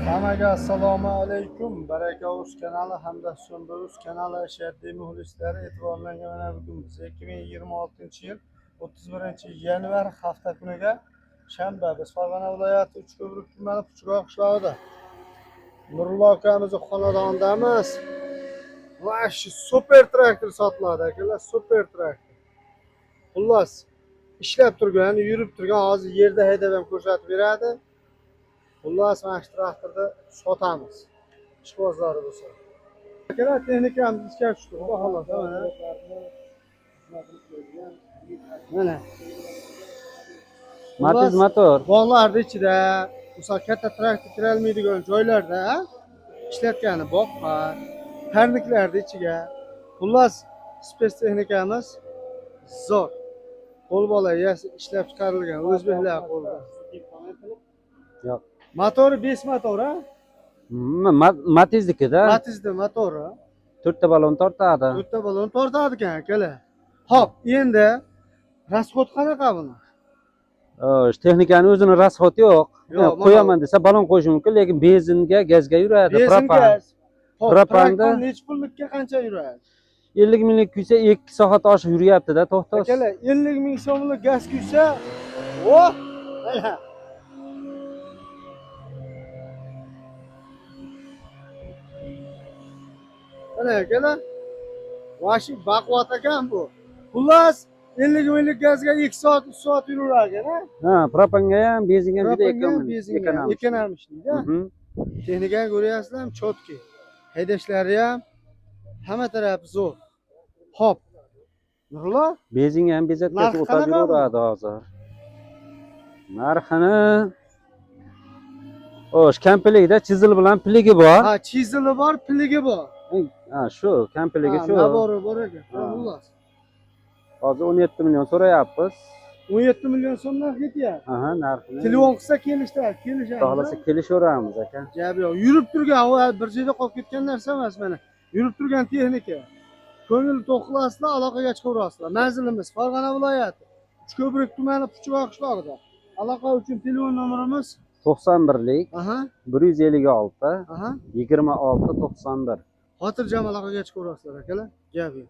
Hammaga assalomu alaykum. Baraka Uz kanali hamda So'mbir Uz kanali ashaddiy muxlislari e'tiborlariga mana bugun biz 2026-yil 31 yanvar hafta kuniga shanba, biz Farg'ona viloyati Uchko'prik tumani Puchroq qishlog'ida Nurullo akamizni xonadonidamiz. Вообще super traktor sotiladi, akalar, super traktor. Xullas, ishlab turgan, yurib turgan, hozir yerda haydab ham ko'rsatib beradi. Xullas, mana shu traktorni sotamiz. Ishqibozlari bo'lsa. Akalar, texnikamiz ishga tushdi. Xudo xohlasa, mana. Mana. Matiz Xullas, motor. bog'larni ichida, misol katta traktor kirolmaydigan joylarda ishlatgani boqqa, parniklarni ichiga. Xullas, spets texnikamiz zo'r. Qo'l bola ishlab chiqarilgan, o'zbeklar qo'lida. Yo'q. Motori 5 motor, ha? Matiznikida Matizni motori. To'rtta balon tortadi. To'rtta balon tortadi ekan, akalar. Xo'p, endi расход qanaqa buni? Xo'sh, texnikani o'zini расход i yo'q. Yo'q, Qo'yaman desa balon qo'yishi mumkin, lekin benzinga, gazga yuradi. Benzin, Propan. gaz. Xo'p, Propanda- propan nechi pullikka qancha yuradi? 50 minglik kuysa 2 soat oshib yuryapti-da, to'xtosiz. Akalar, 50 ming so'mlik gaz kuysa, oh, mana. Mana akalar. Vashi baquvvat ekan bu. Xullas, 50 minglik gazga 2 soat, 3 soat yuraver ekan, ha? Ha, propanga ham, benzinga ham juda Propanga ham, benzinga ham ekonom. Ekonomичный da. Texnikani ko'ryapsizlarmi? Чётко. Haydashlari ham, hamma tarafi zo'r. Xo'p. Nurullo, Benzinga ham bezatkasi Narxi o'tadi qanaqa bu? yuraveradi hozir. Narxini. Xo'sh, komplektda чизл bilan плуг i bor. Ha, чизл i bor, плуг i bor. Ha, shu komplekti Ha, shu. Набор i bor ekan. Ha. Xullas. Hozir 17 million so'rayapmiz. 17 million so'm narx ketyapti. Aha, narxini. Telefon qilsa kelishadi, kelishadi. Xudo xohlasa kelishaveramiz, aka. Gap yo'q. Yurib turgan, u bir joyda qolib ketgan narsa emas mana. Yurib turgan texnika. Ko'ngil to'q qilasizlar, aloqaga chiqaverasizlar. Manzilimiz Farg'ona viloyati, Uchko'prik tumani Puchvoq qishlog'ida. Aloqa uchun telefon nomerimiz 91lik 156 26 91. Xotirjam aloqaga chiqaverasizlar, akalar. Gap yo'q.